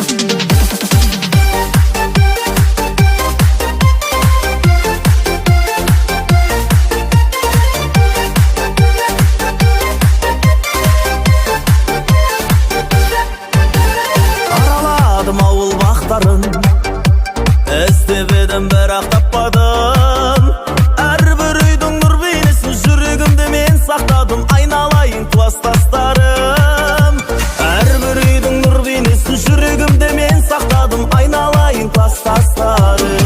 Араладым ауыл бақтарын, іздеп едім, бірақ таппадым. Әрбір үйдің нұр бейнесін жүрегімде мен сақтадым, айналайын класстастарым. Әрбір үйдің нұр бейнесін жүрегімде мен сақтадым, айналайын класстастарым.